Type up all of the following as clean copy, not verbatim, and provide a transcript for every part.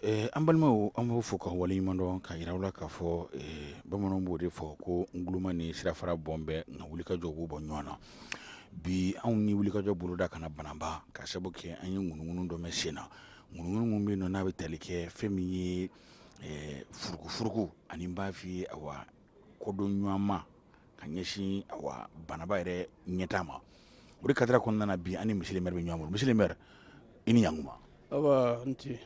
An balimaw, an b'aw fo ka waleɲuman dɔn, ka jira aw la k'a fɔ bamananw b'o de fɔ ko nguloma ni sirafara bɔn bɛ, nka wulikajɔ b'u bɔ ɲɔgɔn na. Bi anw ni wulikajɔ boloda ka na Bananba ka sababu kɛ an ye ŋunuŋunu dɔ mɛn sen na, ŋunuŋunu min bɛ yen nɔ n'a bɛ tali kɛ fɛn min ye furukufuruku ani n b'a f'i ye, awa, kodɔn ɲɔgɔnma ka ɲɛsin, awa, Bananba yɛrɛ ɲɛtaa ma. O de cadre kɔnɔna na, bi an ni monsieur le maire bɛ ɲɔgɔn bolo. Monsieur le maire, i ni ɲankuma. Awa, n ce.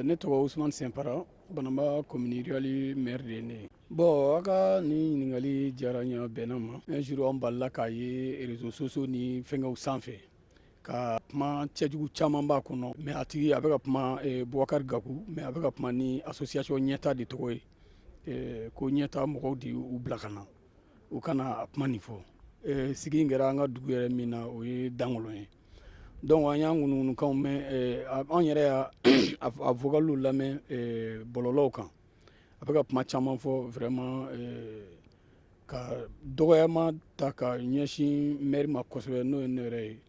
Ne tɔgɔ Usumani Sɛnpara, Bananba commune rurale maire de ye ne ye. Bon, a ka nin ɲininkali diyara n ye, a bɛnna ma. Un jour, an balila k'a ye réseaux sociaux ni fɛnkɛw sanfɛ ka kuma cɛjugu caman b'a kɔnɔ, mais a tigi a bɛ ka kuma Bubakari Gaku, mais a bɛ ka kuma ni association Ɲɛta de tɔgɔ ye, ko Ɲɛta mɔgɔw de y'u bila ka na u kana a kuma nin fɔ. Sigi in kɛra an ka dugu yɛrɛ min na, o ye Dangɔlɔ ye. Donc an y'an ŋunuŋunukanw mɛn, an yɛrɛ y'a a vocaliw lamɛn bɔlɔlɔw kan. A bɛ ka kuma caman fɔ vraiment, ka dɔgɔyama ta ka ɲɛsin maire ma kosɛbɛ, n'o ye ne yɛrɛ ye,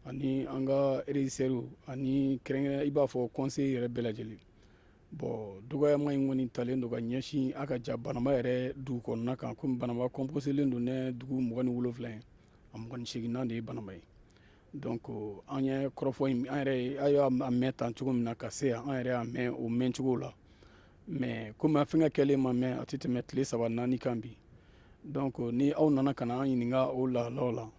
ani an ka régisseur, ani kɛrɛnkɛrɛn i b'a fɔ conseil yɛrɛ bɛɛ lajɛlen. Bon, dɔgɔyama in kɔni talen don ka ɲɛsin a ka ja Bananba yɛrɛ dugu kɔnɔna kan, komi Bananba composelen don ne dugu 27 ye, a 28nan de ye Bananba ye. Donc an ye kɔrɔfɔ in, an yɛrɛ a y'a mɛn tan cogo min na ka se yan, an yɛrɛ y'a mɛn o mɛn cogo la. Mais komi a fɛnkɛ kɛlen ma mɛn, a tɛ tɛmɛ tile 3 4 kan bi. Donc ni aw nana ka na an ɲininka o lahalaw la,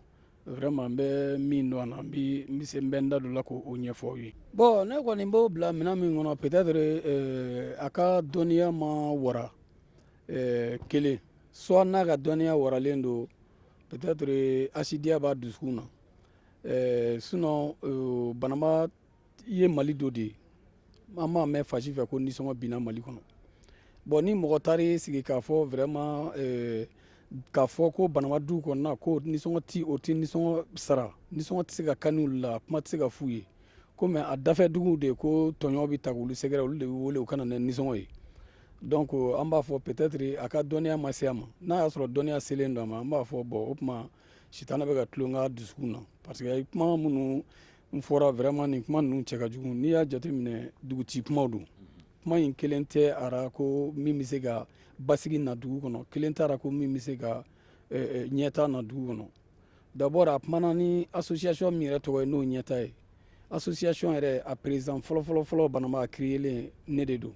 vraiment n bɛ min dɔn a na, n bɛ se n bɛ n da don la k'o ɲɛfɔ aw ye. Bon, ne kɔni b'o bila minɛn min kɔnɔ, peut-être a ka dɔnniya ma wara kelen, soit n'a ka dɔnniya waralen don, peut-être asidiya b'a dusukun na. Sinon Bananba ye Mali dɔ de ye, an b'a mɛn fasi fɛ ko nisɔngɔ binna Mali kɔnɔ. Bon, ni mɔgɔ taar'i sigi k'a fɔ vraiment k'a fɔ ko Bananba du kɔnɔna ko nisɔngɔ ti, o ti nisɔngɔ sara, nisɔngɔ tɛ se ka kani olu la, kuma tɛ se ka f'u ye komi a dafɛ duguw de ko tɔɲɔ bɛ ta k'olu sɛgɛrɛ, olu de bɛ wele u ka na ni nisɔngɔ ye. Donc an b'a fɔ peut-être a ka dɔnniya ma se a ma. N'a y'a sɔrɔ dɔnniya selen don a ma, an b'a fɔ bon, o tuma sitanɛ bɛ ka tulon k'a dusukun na, parce que kuma minnu n fɔra, vraiment nin kuma ninnu cɛ ka jugu. N'i y'a jateminɛ, dugutigi kumaw don. Kuma in kelen tɛ ara ko min bɛ se ka basigi na dugu kɔnɔ, kelen tɛ ara ko min bɛ se ka ɲɛta na dugu kɔnɔ. D'abord, a kumana ni association min yɛrɛ tɔgɔ ye, n'o Ɲɛta ye, association yɛrɛ a président fɔlɔ fɔlɔ fɔlɔ Bananba a créelen, ne de don.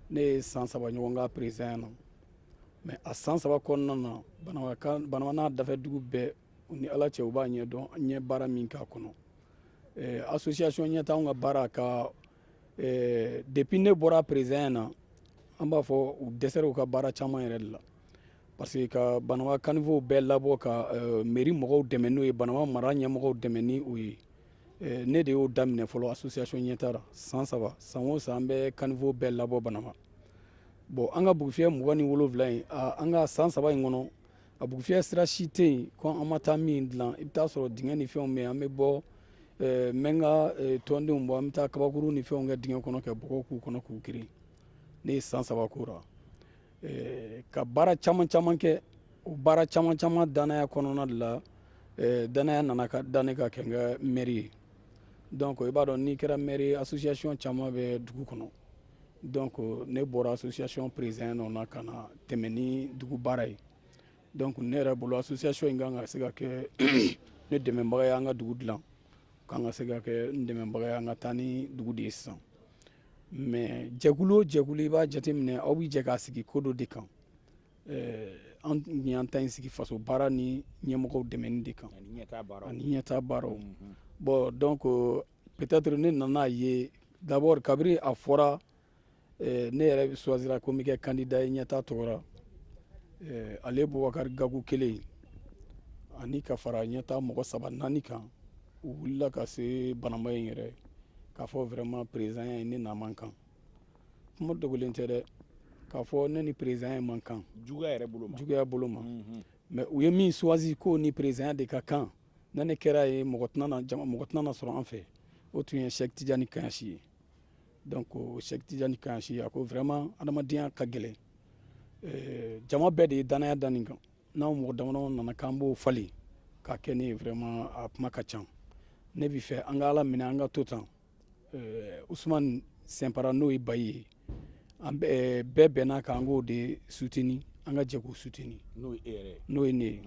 Ne ye san 3 ɲɔgɔn k'a président na, mais a san 3 kɔnɔna na, Bananba n'a dafɛ dugu bɛɛ, u ni Ala cɛ, u b'a ɲɛ dɔn n ye baara min k'a kɔnɔ. Association Ɲɛta, anw ka baara ka depuis ne bɔra président na, an b'a fɔ u dɛsɛra u ka baara caman yɛrɛ de la, parce que ka Bananba caniveau bɛɛ labɔ, ka mairie mɔgɔw dɛmɛ n'o ye, Bananba mara ɲɛmɔgɔw dɛmɛ ni o ye, ne de y'o daminɛ fɔlɔ association Ɲɛta la. San 3, san o san, an bɛ caniveau bɛɛ labɔ Bananba. Bon, an ka bugufiyɛ 27 in, an ka san 3 in kɔnɔ, a bugufiyɛ sira si tɛ yen ko an ma taa min dilan. I bɛ taa sɔrɔ dingɛ ni fɛnw bɛ yen, an bɛ bɔ, n bɛ n ka tɔndenw bɔ, an bɛ taa kabakuru ni fɛnw kɛ dingɛ kɔnɔ ka bɔgɔ k'u kɔnɔ k'u kirin. Ne ye san 3 k'o la, ka baara caman caman kɛ. O baara caman caman danaya kɔnɔna de la, danaya nana ka da ne ka kɛ n ka maire ye. Donc i b'a dɔn, n'i kɛra maire ye, association caman bɛ dugu kɔnɔ. Donc ne bɔra association président nɔ na ka na tɛmɛ ni dugu baara ye. Donc ne yɛrɛ bolo, association in kan ka se ka kɛ ne dɛmɛbaga ye an ka dugu dilan, kan ka se ka kɛ n dɛmɛbaga ye an ka taa ni dugu de ye sisan. Mais jɛkulu o jɛkulu, i b'a jateminɛ, aw bɛ jɛ k'a sigi ko dɔ de kan. An y'an ta in sigi faso baara ni ɲɛmɔgɔw dɛmɛni de kan ani ɲɛtaa baaraw. Bon, donc peut-être ne nana ye d'abord, kabiri a fɔra ne yɛrɛ choisira ko n bɛ kɛ candidat ye Ɲɛta tɔgɔ la, ale Bubakari Gaku kelen ani ka fara Ɲɛta mɔgɔ saba naani kan, u wulila ka se Bananba in yɛrɛ k'a fɔ vraiment président ye ne n'a man kan. Kuma dogolen tɛ dɛ, k'a fɔ ne ni président ye man kan. Juguya yɛrɛ bolo ma. Juguya bolo ma, mais u ye min choisi k'o ni président de ka kan, ne ne kɛra ye, mɔgɔ tɛna na jama, mɔgɔ tɛna na sɔrɔ an fɛ, o tun ye Sɛki Tijani Kaɲasi ye. Donc Sɛki Tijani Kaɲasi, a ko vraiment adamadenya ka gɛlɛn, jama bɛɛ de ye danaya da nin kan, n'aw mɔgɔ damadama nana k'an b'o falen k'a kɛ ne ye, vraiment a kuma ka ca. Ne bi fɛ an ka Ala minɛ, an ka to tan. Usumani Sɛnpara, n'o ye Bayi ye, an bɛɛ bɛnna k'an k'o de soutenir, an ka jɛ k'o soutenir. N'o ye ne ye.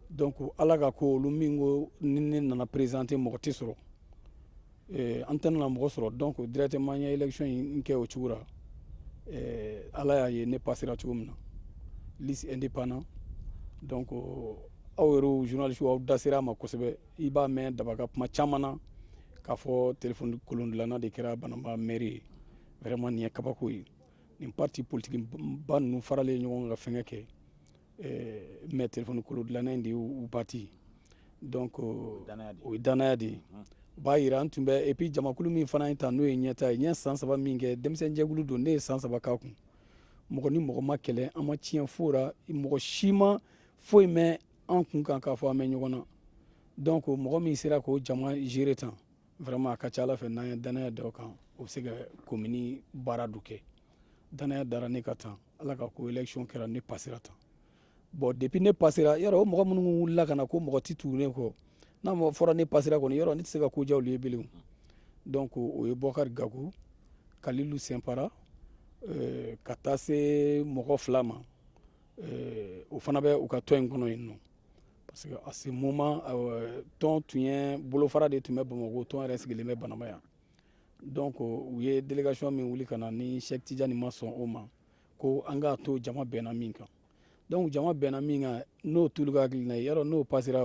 Donc Ala ka ko, olu min ko ni ne nana présenter, mɔgɔ tɛ sɔrɔ, an tɛna mɔgɔ sɔrɔ. Donc directement n ye élection in kɛ o cogo la. Ala y'a ye ne passera cogo min na, liste indépendant. Donc aw yɛrɛw journaliste, aw da sera a ma kosɛbɛ. I b'a mɛn daba ka kuma caman na k'a fɔ téléphone kolon dilanna de kɛra Banamba maire ye. Vraiment, nin ye kabako ye. Nin parti politique ba ninnu faralen ɲɔgɔn kan ka fɛnkɛ kɛ, mais téléphone kolo dilanna in de y'u bati. Donc o ye danaya de ye, o b'a yira an tun bɛ. Et puis jamakulu min fana ye ta, n'o ye Ɲɛta ye, n ye san 3 min kɛ, denmisɛnjɛkulu don, ne ye san 3 k'a kun. Mɔgɔ ni mɔgɔ ma kɛlɛ, an ma tiɲɛ foyi la, mɔgɔ si ma foyi mɛn an kun kan k'a fɔ an bɛ ɲɔgɔn na. Donc mɔgɔ min sera k'o jama gérer tan, vraiment a ka ca Ala fɛ, n'an ye danaya da o kan, o bɛ se ka commune baara dɔ kɛ. Danaya dara ne ka tan, Ala ka ko élection kɛra, ne passera tan. Bon, depuis ne passera, yɔrɔ o mɔgɔ minnu wulila ka na ko mɔgɔ ti tugu ne kɔ, n'a ma fɔra ne passera kɔni, yɔrɔ ne tɛ se ka ko diya olu ye bilen. Donc o ye Bɔkari Gaku, Kalilu Sɛnpara, ka taa se mɔgɔ fila ma, o fana bɛ u ka tɔn in kɔnɔ yen nɔ, parce que à ce moment tɔn tun ye bolofara de tun bɛ Bamakɔ, tɔn yɛrɛ sigilen bɛ Banamba yan. Donc u ye délégation min wuli ka na ni Cheikh Tidiane ma sɔn o ma, ko an k'a to jama bɛnna min kan. Donc jama bɛnna min kan, n'o t'olu ka hakilina ye, yɔrɔ n'o passera,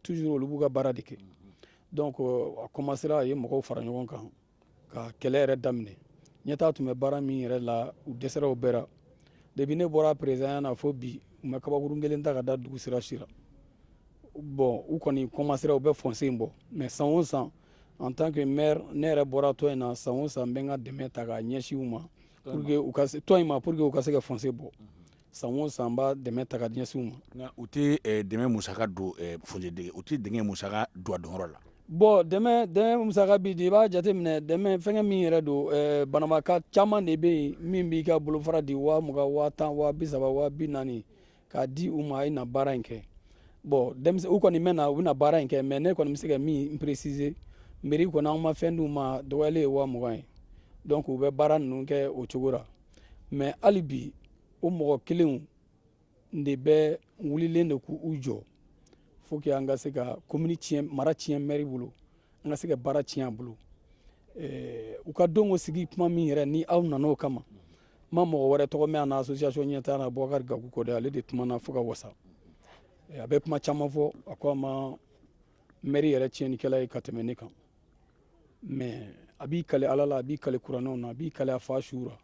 toujours olu b'u ka baara de kɛ. Donc a commencera, a ye mɔgɔw fara ɲɔgɔn kan ka kɛlɛ yɛrɛ daminɛ. Ɲɛtaa tun bɛ baara min yɛrɛ la, u dɛsɛra o bɛɛ la. Depuis ne bɔra président na fo bi, u ma kabakurun kelen ta ka da dugu sira si la. Bon, u kɔni commencera, u bɛ fossé in bɔ, mais san o san, en tant que maire, ne yɛrɛ bɔra tɔn in na, san o san n bɛ n ka dɛmɛ ta k'a ɲɛsin u ma pour que u ka tɔn in ma, pour que u ka se ka fossé bɔ. San o san n b'a dɛmɛ ta ka ɲɛsin u ma. Nka u tɛ dɛmɛ musaka don fossé dege, u tɛ dingɛ musaka don a donyɔrɔ la. Bon, dɛmɛ musaka bi di, i b'a jateminɛ, dɛmɛ fɛnkɛ min yɛrɛ don, banabagatɔ caman de bɛ yen min b'i ka bolofara di, 20 000, 10 000, 30 000, 40 000, k'a di u ma, a ye na baara in kɛ. Bon, denmisɛn u kɔni mɛna, u bɛna baara in kɛ, mais ne kɔni bɛ se ka min préciser, mairie kɔni, an ma fɛn d'u ma, dɔgɔyalen ye 20 000 ye. Donc u bɛ baara ninnu kɛ o cogo la, mais hali bi o mɔgɔ kelenw de bɛ wulilen de k'u jɔ faut que an ka se ka commune tiɲɛ, mara tiɲɛ maire bolo, an ka se ka baara tiɲɛ a bolo. U ka don ko sigi kuma min yɛrɛ ni aw nana o kama, n ma mɔgɔ wɛrɛ tɔgɔ mɛn a na association Ɲɛtaa na, Bubakari Gaku kɔ dɛ. Ale de kumana fo ka wasa. A bɛ kuma caman fɔ, a ko a ma maire yɛrɛ tiɲɛnikɛla ye ka tɛmɛ ne kan, mais a b'i kale Ala la, a b'i kale kuranɛw na, a b'i kale a fa su ra,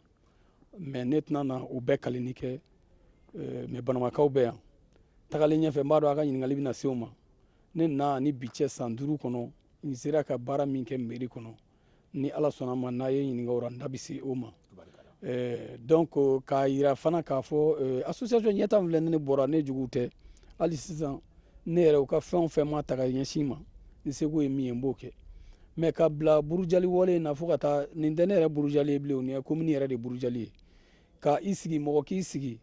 mais ne tɛna na o bɛɛ kaleni kɛ. Mais Banamakaw bɛ yan, tagalen ɲɛfɛ, n b'a dɔn a ka ɲininkali bɛna se o ma. Ne na ni bi cɛ, san 5 kɔnɔ, n sera ka baara min kɛ mairie kɔnɔ, ni Ala sɔnna ma, n'a ye ɲininka o la, n da bɛ se o ma. Donc k'a yira fana k'a fɔ association Ɲɛta filɛ, ne bɔra, ne jugu tɛ. Hali sisan ne yɛrɛ, u ka fɛn o fɛn ma ta ka ɲɛsin ma, n seko ye min ye, n b'o kɛ. Mais ka bila burujali wale in na fo ka taa nin tɛ ne yɛrɛ burujali ye bilen, nin ye commune yɛrɛ de burujali ye. Ka i sigi, mɔgɔ k'i sigi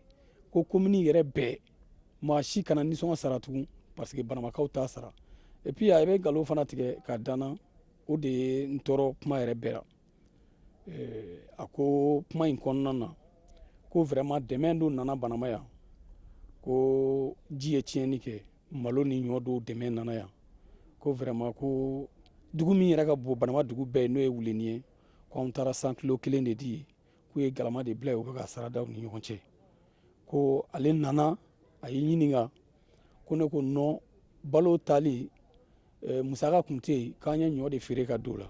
ko commune yɛrɛ bɛɛ, maa si kana nisɔngɔ sara tugun, parce que Banamakaw t'a sara. Et puis a bɛ nkalon fana tigɛ ka danna, o de ye n tɔɔrɔ kuma yɛrɛ bɛɛ la. A ko kuma in kɔnɔna na ko vraiment dɛmɛ dɔ nana Banama yan, ko ji ye tiɲɛni kɛ, malo ni ɲɔ dɔw dɛmɛ nana yan, ko vraiment ko dugu min yɛrɛ ka bon Banama dugu bɛɛ ye, n'o ye Wuleni ye, ko an taara 100 kilo kelen de di, k'u ye galama de bila yen, u bɛ ka saradaw ni ɲɔgɔn cɛ. Ko ale nana a y'i ɲininka, ko ne ko non, balo tali musaka kun tɛ yen, k'an ye ɲɔ de feere ka don o la.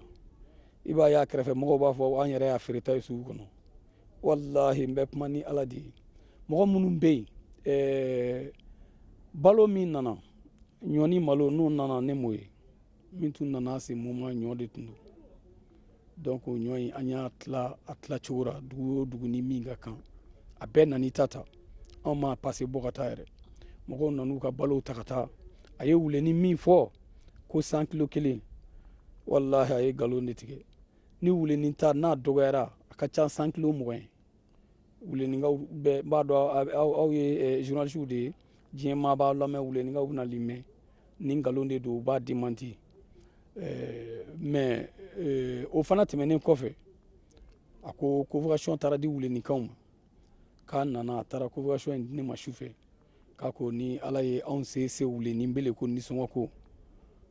I b'a ye a kɛrɛfɛ mɔgɔw b'a fɔ an yɛrɛ y'a feere ta ye sugu kɔnɔ. Walahi, n bɛ kuma ni Ala de ye, mɔgɔ minnu bɛ yen, balo min nana, ɲɔ ni malo n'o nana, ne m'o ye. Min tun nana se moment, ɲɔ de tun don. Donc o ɲɔ in, an y'a tila a tila cogo la, dugu o dugu ni min ka kan, a bɛɛ nan'i ta ta. Anw ma pase bɔ ka taa yɛrɛ, mɔgɔw nan'u ka balow ta ka taa. A ye Wuleni min fɔ ko 100 kilo kelen, walahi a ye nkalon de tigɛ. Ni Wuleni ta n'a dɔgɔyara, a ka ca 100 kilo 20 ye. Wulenikaw bɛɛ b'a dɔn, aw ye journalistew de ye, diɲɛ maa b'aw lamɛn, Wulenikaw bɛna nin mɛn, ni nkalon de don, u b'a démenti. Mais o fana tɛmɛnen kɔfɛ A ko convocation taara di wulenikaw ma, k'a nana, a taara convocation in di ne ma su fɛ, k'a ko ni Ala ye anw se se Wuleni bele ko nisɔngɔ ko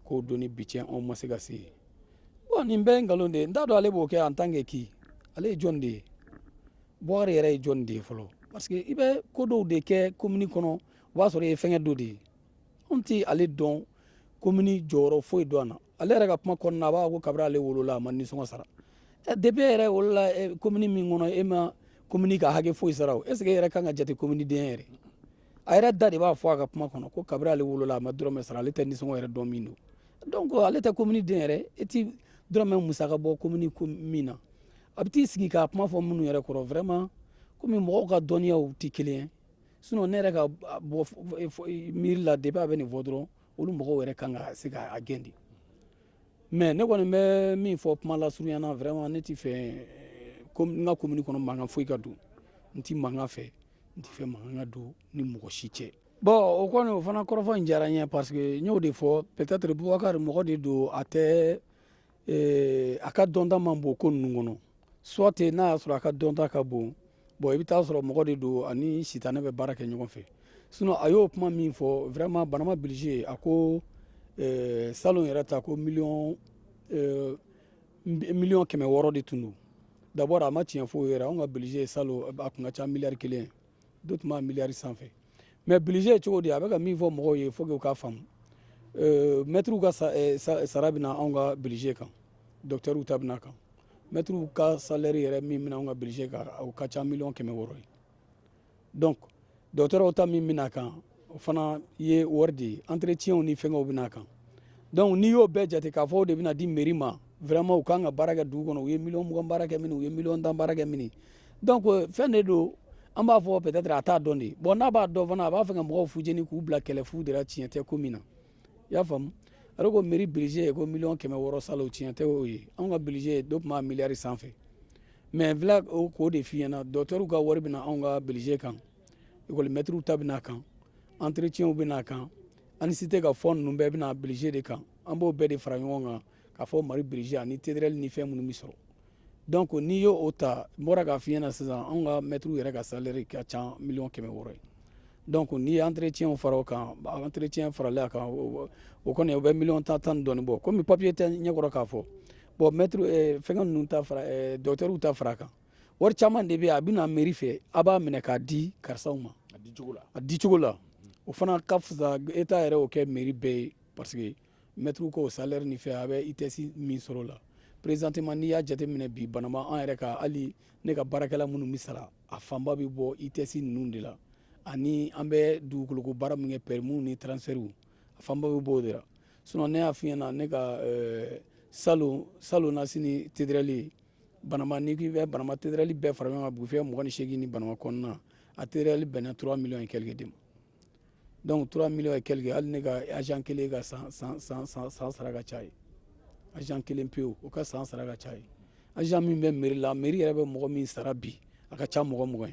k'o don ni bi cɛ anw ma se ka se yen. Bon, nin bɛɛ ye nkalon de ye. N t'a dɔn ale b'o kɛ en tant que qui. Ale ye jɔn de ye? Bubakari yɛrɛ ye jɔn de ye fɔlɔ? Parce que i bɛ ko dɔw de kɛ commune kɔnɔ, o b'a sɔrɔ i ye fɛngɛ dɔ de ye. Anw tɛ ale dɔn commune jɔyɔrɔ foyi dɔn a na. Ale yɛrɛ ka kuma kɔnɔna, a b'a fɔ ko kabini ale wolola, a ma nisɔngɔ sara. Depuis e yɛrɛ wolola commune min kɔnɔ, e ma commune ka hakɛ foyi sara. O est ce que e yɛrɛ kan ka jate commune den yɛrɛ? A yɛrɛ da de b'a fɔ a ka kuma kɔnɔ ko kabini ale wolola, a ma dɔrɔmɛ sara, ale tɛ nisɔngɔ yɛrɛ dɔn min don. Donc ale tɛ commune den yɛrɛ. E ti dɔrɔmɛ musaka bɔ commune ko min na, a bɛ t'i sigi k'a kuma fɔ minnu yɛrɛ kɔrɔ, vraiment, komi mɔgɔw ka dɔnniyaw tɛ kelen ye. Sinon ne yɛrɛ ka bɔ miiri la, depuis a bɛ nin fɔ dɔrɔn, olu mɔgɔw yɛrɛ kan ka se k'a gɛn de. Mais ne kɔni bɛ min fɔ kuma lasurunya na, vraiment, ne ti fɛ n ka commune kɔnɔ mankan foyi ka don. N ti mankan fɛ, n ti fɛ mankan ka don ni mɔgɔ si cɛ. Bon, o kɔni, o fana kɔrɔfɔ in diyara n ye, parce que n y'o de fɔ, peut-être Bubakari mɔgɔ de don, a tɛ a ka dɔnta man bon ko ninnu kɔnɔ. Soit n'a y'a sɔrɔ a ka dɔnta ka bon, bon, i bɛ taa sɔrɔ mɔgɔ de don ani sitanɛ bɛ baara kɛ ɲɔgɔn fɛ. Sinon a y'o kuma min fɔ, vraiment, Banamba budget, a ko salon yɛrɛ ta ko miliyɔn 600 de tun don. D'abord, a ma tiɲɛ fɔ o yɛrɛ. Anw ka budget salon, a kun ka ca miliyari 1 ye, dɔ tun b'a miliyari sanfɛ. Mais budget cogo di? A bɛ ka min fɔ mɔgɔw ye, faut que u k'a faamu. Mɛtiriw ka sara bɛ na anw ka budget kan, docteurs ta bɛ na kan. Mɛtiriw ka salaire yɛrɛ min bɛna anw ka budget kan, o ka ca miliyɔn 600 ye. Donc docteurs ta min bɛna kan, o fana ye wari de ye. Entretien ni fɛngɛw bɛna kan. Donc n'i y'o bɛɛ jate k'a fɔ o de bɛna di mairie ma, vraiment, u kan ka baara kɛ dugu kɔnɔ, u ye miliyɔn 20 baara kɛ min, u ye miliyɔn 10 baara kɛ min. Donc fɛn de don, an b'a fɔ peut-être a t'a dɔn de. Bon, n'a b'a dɔn fana, a b'a fɛ ka mɔgɔw fujeni k'u bila kɛlɛ fu de la, tiɲɛ tɛ ko min na. I y'a faamu? Ale ko mairie budget ye ko miliyɔn 600 salon, tiɲɛ tɛ o ye. Anw ka budget dɔ tun b'a miliyari sanfɛ. Mais n filɛ k'o de f'i ɲɛna, docteurs ka wari bɛ na anw ka budget kan, école maîtres ta bɛ na kan, entretien bɛ na kan, ANICT ka fonds ninnu bɛɛ bɛ na budget de kan. An b'o bɛɛ de fara ɲɔgɔn kan k'a fɔ mairie budget ani TDR ni fɛn minnu bɛ sɔrɔ. Donc n'i y'o ta, n bɔra k'a f'i ɲɛna sisan, anw ka maîtres yɛrɛ ka salaire ka ca miliyɔn 600 ye. Donc n'i ye entretien fara o kan, entretien faralen a kan, o kɔni o bɛ miliyɔn 10 tan ni dɔɔni bɔ. Komi papier tɛ ɲɛkɔrɔ k'a fɔ. Bon, maître fɛngɛ ninnu ta fara, docteurs ta fara a kan, wari caman de bɛ yen, a bɛ na mairie fɛ, a b'a minɛ k'a di karisaw ma. A di cogo la, o fana ka fisa État yɛrɛ o kɛ mairie bɛɛ ye, parce que maître k'o salaire ni fɛn, a bɛ ITS min sɔrɔ o la. Présentement, n'i y'a jateminɛ bi Banamba, an yɛrɛ ka, hali ne ka baarakɛla minnu bɛ sara, a fanba bɛ bɔ ITS ninnu de la, ani an bɛ dugukoloko baara min kɛ, permis ni transfert, a fanba bɛ bɔ o de la. Sinon ne y'a f'i ɲɛna, ne ka salon salon na sini TDR Banamba, n'i k'i bɛ Banamba TDR bɛɛ fara ɲɔgɔn kan, Bugufiyɛ 28 ni Banamba kɔnɔna, a TDR bɛnna 3 millions et quelque de ma. Donc 3 millions et quelque, hali ne ka agent kelen ka san san san san san sara ka ca ye. Agent kelen pewu, o ka san sara ka ca ye. Agent min bɛ mairie la, mairie yɛrɛ bɛ mɔgɔ min sara bi, a ka ca mɔgɔ 20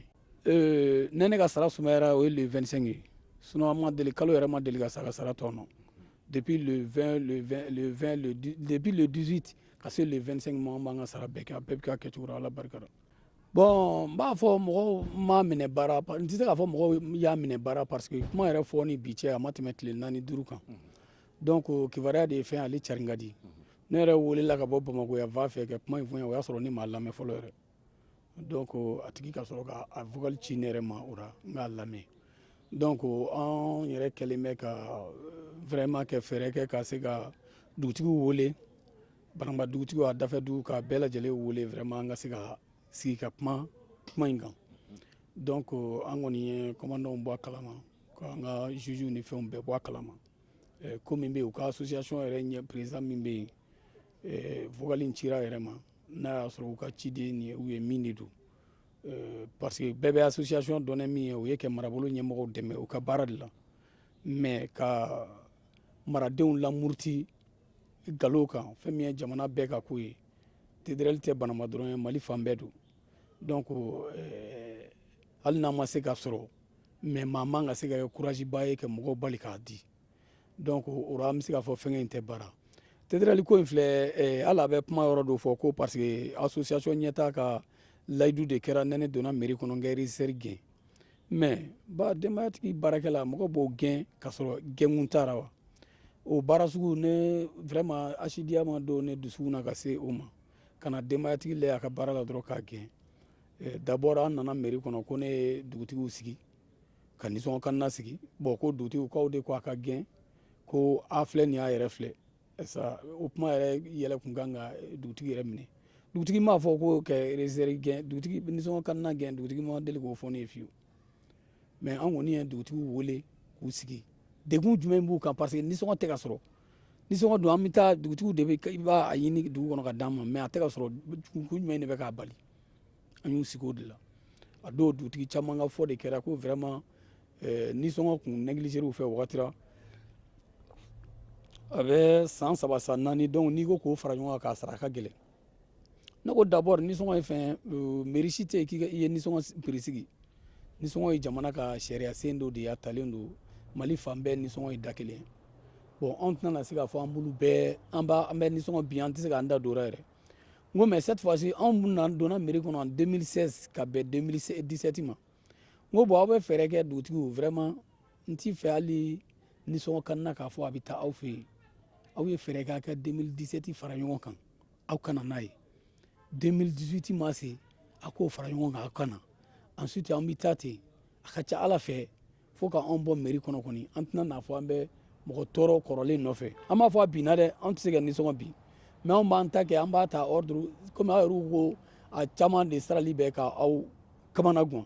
ye. Ne ka sara sumayara, o ye le 25 ye. Sinon an ma deli, kalo yɛrɛ ma deli ka sa ka sara tɔ nɔ. Depuis le 20, le 20, le 20, le depuis le 18 ka se le 25 ma, an b'an ka sara bɛɛ kɛ, a bɛɛ bɛ kɛ a kɛcogo la, Ala barika la. Bon, n b'a fɔ mɔgɔw m'a minɛ baara, n tɛ se k'a fɔ mɔgɔw y'a minɛ baara, parce que kuma yɛrɛ fɔ ni bi cɛ, a ma tɛmɛ tile 4 5 kan. Donc kibaruya de ye fɛn, ale carin ka di. Ne yɛrɛ welela ka bɔ Bamakɔ yan va fɛ ka kuma in fɔ n ye, o y'a sɔrɔ ne m'a lamɛn fɔlɔ yɛrɛ. Donc a tigi ka sɔrɔ ka a vocal ci ne yɛrɛ ma, o la n k'a lamɛn. Donc an yɛrɛ kɛlen bɛ ka vraiment kɛ fɛɛrɛ kɛ ka se ka dugutigiw wele, Banamba dugutigiw, a dafɛ dugu, ka bɛɛ lajɛlen wele, vraiment, an ka se ka sigi ka kuma kuma in kan. Donc an kɔni ye commandants bɔ a kalama, k'an ka juges ni fɛnw bɛɛ bɔ a kalama. Ko min bɛ yen, u ka association yɛrɛ ɲɛ président min bɛ yen, vocal in cira yɛrɛ ma, n'a y'a sɔrɔ u ka ciden nin u ye min de don, parce que bɛɛ bɛ association dɔn min ye, o ye kɛ marabolo ɲɛmɔgɔw dɛmɛ u ka baara de la. Mais ka maradenw lamuruti nkalon kan, fɛn min ye jamana bɛɛ ka ko ye, TDR tɛ Banamba dɔrɔn ye, Mali fan bɛɛ don. Donc hali n'an ma se ka sɔrɔ, mais maa man ka se ka kɛ courage ba ye ka mɔgɔw bali k'a di. Donc o la, an bɛ se k'a fɔ fɛnkɛ in tɛ baara. TDR ko in filɛ, hali a bɛ kuma yɔrɔ dɔ fɔ ko parce que association ɲɛtaa ka Layidu de kɛra ne ne donna mairie kɔnɔ, n ka régisseur gɛn. Mais ba denbayatigi baarakɛla, mɔgɔ b'o gɛn k'a sɔrɔ gɛnkun t'a ra wa? O baara sugu ne, vraiment, asidiya ma don ne dusukun na ka se o ma, ka na denbayatigi lajɛ a ka baara la dɔrɔn k'a gɛn. D'abord, an nana mairie kɔnɔ ko ne ye dugutigiw sigi ka nisɔngɔ kanna sigi. Bon, ko dugutigiw k'aw de ko a ka gɛn, ko a filɛ nin y'a yɛrɛ filɛ sa. O kuma yɛrɛ yɛlɛ kun kan ka dugutigi yɛrɛ minɛ. Dugutigi m'a fɔ ko ka régisseur gɛn, dugutigi nisɔngɔ kanna gɛn, dugutigi ma deli k'o fɔ ne ye fiyewu. Mais an kɔni ye dugutigiw wele k'u sigi, degun jumɛn b'u kan? Parce que nisɔngɔ tɛ ka sɔrɔ. Nisɔngɔ don, an bɛ taa dugutigiw de bɛ, i b'a ɲini dugu kɔnɔ ka d'an ma, mais a tɛ ka sɔrɔ. Kun jumɛn de bɛ k'a bali? An y'u sigi o de la. A dɔw dugutigi caman ka fɔ de kɛra ko vraiment nisɔngɔ kun négligé u fɛ wagati la, a bɛ san 3, san 4. Donc n'i ko k'o fara ɲɔgɔn kan k'a sara, a ka gɛlɛn. Ne ko d'abord, nisɔngɔ ye fɛn, mairie si tɛ yen k'i ye nisɔngɔ prix sigi. Nisɔngɔ ye jamana ka sariya sen dɔ de ye, a talen don Mali fan bɛɛ, nisɔngɔ ye da kelen. Bon, anw tɛna se k'a fɔ an bolo bɛɛ an b'a an bɛ nisɔngɔ bin, an tɛ se k'an da don o la yɛrɛ. N ko mais cette fois ci, anw na donna mairie kɔnɔ en 2016 ka bɛn 2017 ma. N ko bon, aw bɛ fɛɛrɛ kɛ dugutigiw, vraiment, n t'i fɛ hali nisɔngɔ kanna k'a fɔ a bɛ taa aw fɛ yen. Aw ye fɛɛrɛ kɛ a ka 2017 fara ɲɔgɔn kan, aw kana n'a ye. 2018 ma se, a k'o fara ɲɔgɔn kan, aw kana. Ensuite an bɛ taa ten. A ka ca ala fɛ, fo ka anw bɔ mairie kɔnɔ kɔni, an tɛna n'a fɔ an bɛ mɔgɔ tɔɔrɔ kɔrɔlen nɔfɛ. An b'a fɔ a binna dɛ, an tɛ se ka nisɔngɔ bin, mais anw b'an ta kɛ, an b'a ta ordre komi aw yɛrɛ ko a caman de sarali bɛ ka aw kamana gan.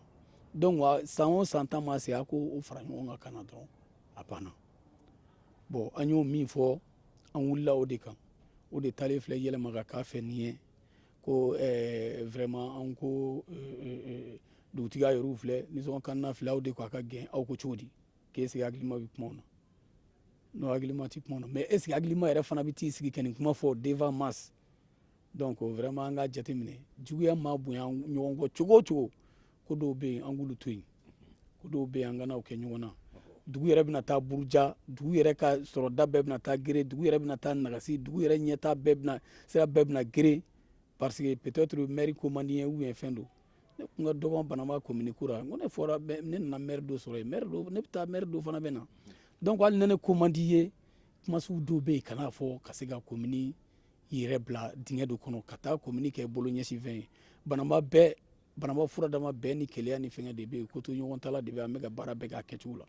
Donc san o san ta ma se, a ko o fara ɲɔgɔn kan ka na dɔrɔn, a banna. Bon, an y'o min fɔ, an wulila o de kan. O de taalen filɛ yɛlɛma ka k'a fɛ nin ye ko vraiment, an ko dugutigiya yɛrɛw filɛ, nisɔngɔ kanna filɛ, aw de ko a ka gɛn. Aw ko cogo di k'e sigi hakilima bɛ kuma na? N'o hakilima tɛ kuma na, mais est ce que hakilima yɛrɛ fana bɛ t'i sigi ka nin kuma fɔ devant masse? Donc vraiment, an ka jateminɛ, juguya ma bonya ɲɔgɔn kɔ cogo o cogo, ko dɔw bɛ yen, an k'olu to yen. Ko dɔw bɛ yen, an kana o kɛ ɲɔgɔn na. Dugu yɛrɛ bɛna taa buruja, dugu yɛrɛ ka sɔrɔda bɛɛ bɛna taa gere, dugu yɛrɛ bɛna taa nagasi, dugu yɛrɛ ɲɛta bɛɛ bɛna sira bɛɛ bɛna gere, parce que peut-être maire ko man di ye ou bien fɛn don. Ne kun ka dɔgɔn Banamba commune kura, n ko ne fɔra, ne nana maire dɔ sɔrɔ yen, maire dɔ, ne bɛ taa, maire dɔ fana bɛ na. Donc hali ni ne ko man di ye, kuma sugu dɔw bɛ yen, kan'a fɔ ka se ka commune yɛrɛ bila dingɛ dɔ kɔnɔ, ka taa commune kɛ bolo ɲɛsin fɛn ye. Banamba bɛɛ, Banamba fura dama bɛɛ ni keleya ni fɛngɛ de bɛ yen, ko to ɲɔgɔn ta la de bɛ, an bɛ ka baara bɛɛ k'a kɛcogo la.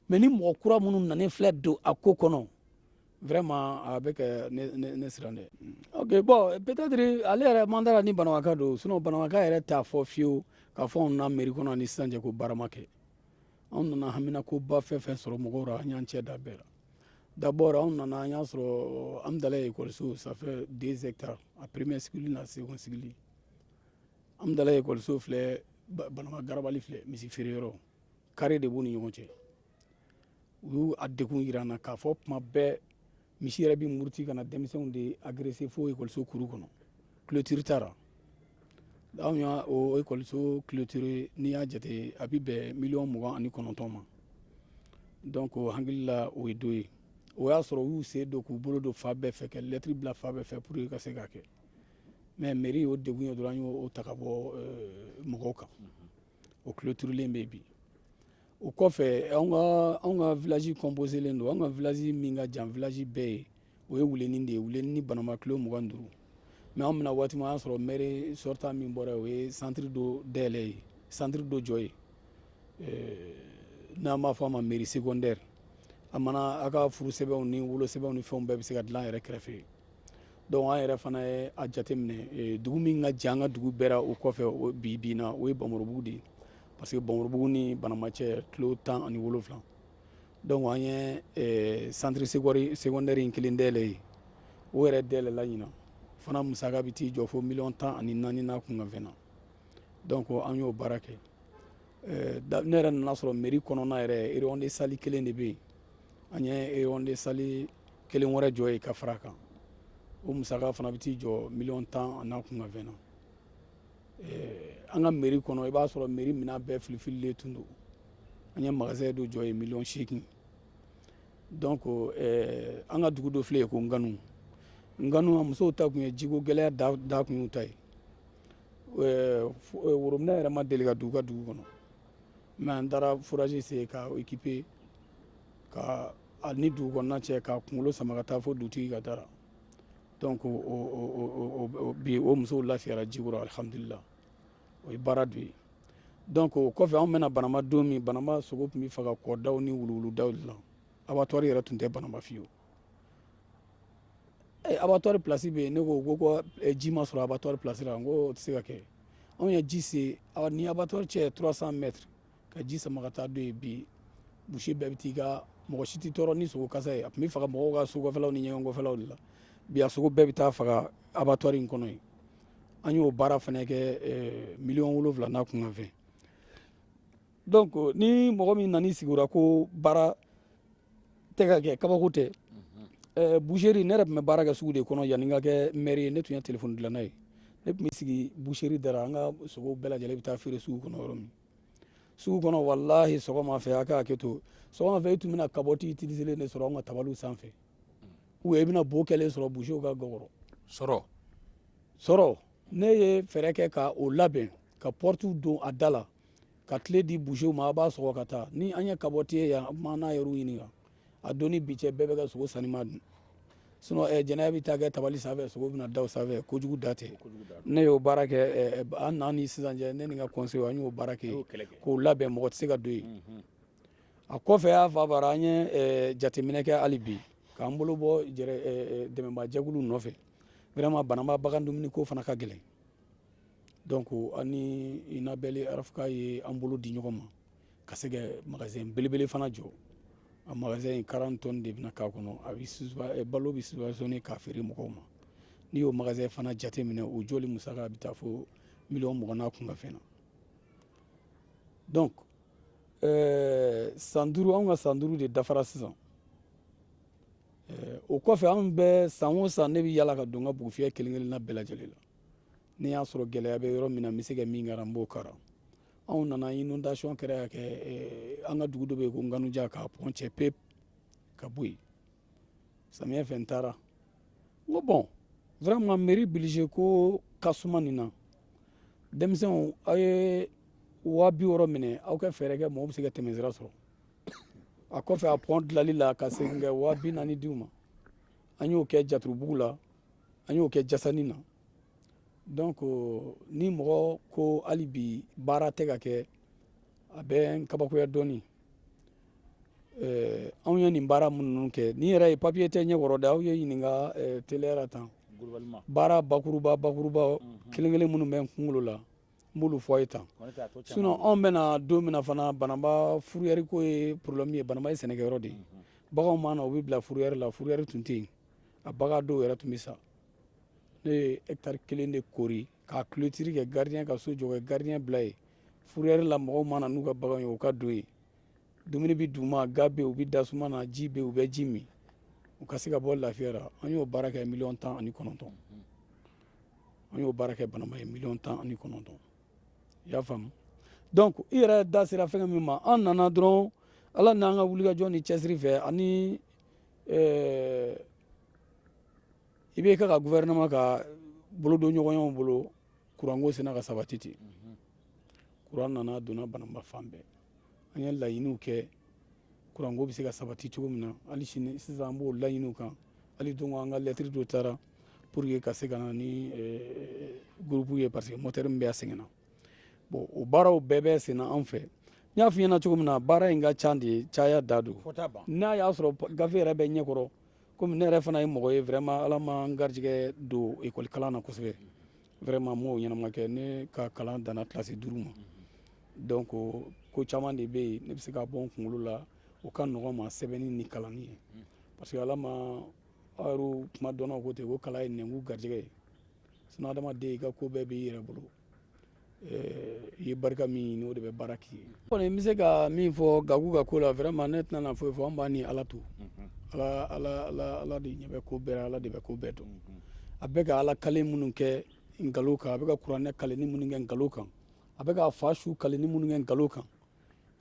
Mais ni mɔgɔ kura minnu nanen filɛ don a ko kɔnɔ, vraiment, a bɛ kɛ ne siran dɛ. Ok, bon, peut-être ale yɛrɛ man dara ni Banabaka don, sinon Banabaka yɛrɛ t'a fɔ fiyewu k'a fɔ anw na mairie kɔnɔ ni sisan cɛ ko baara ma kɛ. Anw nana hamina ko ba fɛn fɛn sɔrɔ mɔgɔw ra, an y'an cɛ da bɛɛ la. D'abord, anw nana, an y'a sɔrɔ Amudalayi ekɔliso, ça fait 2 hectares, a premier cycle n'a second cycle. Amudalayi ekɔliso filɛ, Banamba garabali filɛ, misi feere yɔrɔ carré de b'u ni ɲɔgɔn cɛ. U y'u a degun yira an na k'a fɔ kuma bɛɛ misi yɛrɛ bɛ muruti ka na denmisɛnw de agresser fo ekɔliso kuru kɔnɔ, clôture taara. Anw y'a o ekɔliso clôture, n'i y'a jate, a bɛ bɛn miliyɔn 29 ma. Donc hakili la, o ye dɔ ye. O y'a sɔrɔ u y'u sen don k'u bolo don fa bɛɛ fɛ ka lettre bila fa bɛɛ fɛ pour que ka se k'a kɛ. Mais mairie y'o degun ye dɔrɔn, an y'o ta ka bɔ mɔgɔw kan, o clôturelen bɛ yen bi. O kɔfɛ, anw ka village composé len don. An ka village min ka jan village bɛɛ ye, o ye Wulenin de ye. Wulenin ni Banamba kilo 25. Mais anw bɛna waati min, o y'a sɔrɔ maire sortant min bɔra yen, o ye centre dɔ dayɛlɛ ye, centre dɔ jɔ ye, n'an b'a fɔ a ma mairie secondaire. A mana a ka furu sɛbɛnw ni wolo sɛbɛnw ni fɛnw bɛɛ bɛ se ka dilan yɛrɛ kɛrɛfɛ. Donc an yɛrɛ fana ye a jateminɛ, dugu min ka jan an ka dugu bɛɛ la o kɔfɛ bi bi in na, o ye Bamorobugu de ye, parce que Bamorobugu ni Banamba cɛ kilo 17. Donc an ye centre secondaire in kelen dayɛlɛ yen. O yɛrɛ dayɛlɛla ɲinan fana, musaka bɛ t'i jɔ fo miliyɔn 14 n'a kunkanfɛn na. Donc an y'o baara kɛ. Ne yɛrɛ nana sɔrɔ mairie kɔnɔna yɛrɛ, rayon de salle kelen de bɛ yen. An ye rayon de salle kelen wɛrɛ jɔ yen ka fara a kan. O musaka fana bɛ t'i jɔ miliyɔn 10 n'a kunkanfɛn na. An ka mairie kɔnɔ, i b'a sɔrɔ mairie minɛn bɛɛ filifililen tun don. An ye magasin dɔ jɔ yen, miliyɔn 8. Donc an ka dugu dɔ filɛ yen ko Nganu. Nganu, a musow ta kun ye jiko gɛlɛya da kun y'u ta ye. Worobinɛ yɛrɛ ma deli ka don u ka dugu kɔnɔ, mais an taara forage sen ka équiper ka a ni dugu kɔnɔna cɛ, ka kunkolo sama ka taa fo dugutigi ka da la. Donc bi o musow lafiyara ji kɔrɔ, alihamudulila. O ye baara dɔ ye. Donc o kɔfɛ, anw bɛna Banamba don min, Banamba sogo tun bɛ faga kɔdaw ni wuluwuludaw de la. Abattoir yɛrɛ tun tɛ Banamba fiyewu. Abattoir place bɛ yen. Ne ko ji ma sɔrɔ abattoir place la. N ko o tɛ se ka kɛ. Anw ye ji sen ni abattoir cɛ 300 mètres, ka ji sama ka taa don yen. Bi boucher bɛɛ bɛ t'i ka, mɔgɔ si tɛ tɔɔrɔ ni sogo kasa ye. A tun bɛ faga mɔgɔw ka so kɔfɛlaw ni ɲɛgɛn kɔfɛlaw de la. Bi a sogo bɛɛ bɛ taa faga abattoir in kɔnɔ yen. An y'o baara fana kɛ 7 miliyɔn n'a kunkanfɛn. Donc ni mɔgɔ min nan'i sigi o la ko baara tɛ ka kɛ, kabako tɛ. Boucherie, ne yɛrɛ tun bɛ baara kɛ sugu de kɔnɔ yanni n ka kɛ maire ye. Ne tun ye téléphone dilanna ye. Ne tun bɛ sigi boucherie da la. An ka sogow bɛɛ lajɛlen bɛ taa feere sugu kɔnɔ yɔrɔ min, sugu kɔnɔ, walahi, sɔgɔma fɛ, a ka hakɛ to, sɔgɔma fɛ, i tun bɛna capote utiliser de sɔrɔ anw ka tabaliw sanfɛ, ou i bɛna bo kɛlen sɔrɔ boucherw ka gɔkɔrɔ. Sɔrɔ. Sɔrɔ. Ne ye fɛɛrɛ kɛ ka o labɛn, ka porte don a da la, ka tile di boucherw ma. A b'a sɔgɔ ka taa ni an ye capote ye yan. An n'a yɛrɛw ɲininka a don ni bi cɛ, bɛɛ bɛ ka sogo sanima dun. Sinon jɛnɛya bɛ taa kɛ tabali sanfɛ, sogo bɛna da o sanfɛ. Kojugu da tɛ. Ne y'o baara kɛ. An n'an ni sisan cɛ, ne ni n ka conseil, an y'o baara kɛ k'o labɛn, mɔgɔ tɛ se ka don yen. A kɔfɛ, y'a fa bara, an ye jateminɛ kɛ hali bi k'an bolo bɔ dɛmɛbaa nɔfɛ. Vraiment, Banamba bagan dumuni ko fana ka gɛlɛn. Donc an ni Enabel Africa ye an bolo di ɲɔgɔn ma ka se ka magasin belebele fana jɔ. A magasin in, 40 tonnes de bɛna k'a kɔnɔ. A bɛ balo bɛ subventionné k'a feere mɔgɔw ma. N'i y'o magasin fana jateminɛ, o jɔli musaka bɛ taa fo 20 miliyɔn n'a kunkanfɛn na. Donc san 5, anw ka san 5 de dafara sisan. O kɔfɛ, anw bɛ san o san, ne bɛ yala ka don n ka bugufiyɛ kelen kelenna bɛɛ lajɛlen la. Ni y'a sɔrɔ gɛlɛya bɛ yɔrɔ min na, n bɛ se ka min kɛra, n b'o kara. Anw nana, inondation kɛra ka kɛ an ka dugu dɔ bɛ yen ko Nganuja, k'a pont cɛ pewu ka bɔ yen. Samiyɛ fɛ, n taara, n ko bon, vraiment, mairie budget ko ka suma nin na. Denmisɛnw, aw ye 60 000 minɛ, aw ka fɛɛrɛ kɛ mɔgɔw bɛ se ka tɛmɛ sira sɔrɔ. A kɔfɛ, a pont dilanli la, ka segin kɛ 40 000 d'u ma. An y'o kɛ Jaturubugu la, an y'o kɛ Jasani na. Donc ni mɔgɔ ko hali bi baara tɛ ka kɛ, a bɛ n kabakoya dɔɔni. Anw ye nin baara minnu kɛ, nin yɛrɛ ye papiye tɛ ɲɛkɔrɔ dɛ. Aw ye ɲininka teliya la tan. Baara bakuruba bakuruba kelen kelen minnu bɛ n kunkolo la, n b'olu fɔ a ye tan. Sinon anw bɛna don min na fana, Banamba fourrière ko ye problème ye. Banamba ye sɛnɛkɛyɔrɔ de ye. Baganw mana, u bɛ bila fourrière la. Fourrière tun tɛ yen, a bagan dɔw yɛrɛ tun bɛ sa. Ne ye hectare kelen de kori k'a clôture kɛ, gardien ka so jɔ, ka gardien bila yen. Fourrière la, mɔgɔw mana n'u ka baganw ye, u ka don yen. Dumuni bɛ d'u ma, ga bɛ yen, u bɛ da suma na, ji bɛ yen, u bɛ ji min, u ka se ka bɔ lafiya la. An y'o baara kɛ 19 miliyɔn. An y'o baara kɛ Banamba ye, 19 miliyɔn. I y'a faamu? Donc i yɛrɛ da sera fɛn min ma, an nana dɔrɔn, Ala n'an ka wulikajɔ ni cɛsiri fɛ, ani i bɛ ka gouvernement ka bolodon ɲɔgɔnyaw bolo, kuranko sena ka sabati ten. Kuran nana donna Banamba fan bɛɛ. An ye laɲiniw kɛ kuranko bɛ se ka sabati cogo min na. Hali sini sisan, an b'o laɲiniw kan. Hali don an ka lɛtiri dɔ taara pour que ka se ka na ni groupe ye, parce que moteur min bɛ a sɛgɛnna. Bon, o baaraw bɛɛ bɛ senna an fɛ. N y'a f'i ɲɛna cogo min na, baara in ka ca de, caya da don. N'a y'a sɔrɔ gafe yɛrɛ bɛ ɲɛkɔrɔ, komi ne yɛrɛ fana ye mɔgɔ ye, vraiment, Ala ma n garijɛgɛ don ekɔli kalan na kosɛbɛ. Vraiment, m'o ɲɛnama kɛ. Ne ka kalan danna kilasi 5 ma. Donc ko caman de bɛ yen, ne bɛ se ka bɔ n kunkolo la, o ka nɔgɔn ma sɛbɛnni ni kalanni ye, parce que Ala ma aw yɛrɛ kuma dɔnnaw ko ten ko kalan ye nɛnkun garijɛgɛ ye. Sinon adamaden, i ka ko bɛɛ b'i yɛrɛ bolo. I ye barika min ɲini, o de bɛ baara k'i ye. Kɔni n bɛ se ka min fɔ Gaku ka ko la, vraiment, ne tɛna na foyi fɔ. An b'a ni Ala to. Ala, Ala, Ala, Ala de ɲɛ bɛ ko bɛɛ la. Ala de bɛ ko bɛɛ dɔn. A bɛ ka Ala kale minnu kɛ nkalon kan, a bɛ ka kuranɛ kale ni minnu kɛ nkalon kan, a bɛ ka fa su kale ni minnu kɛ nkalon kan,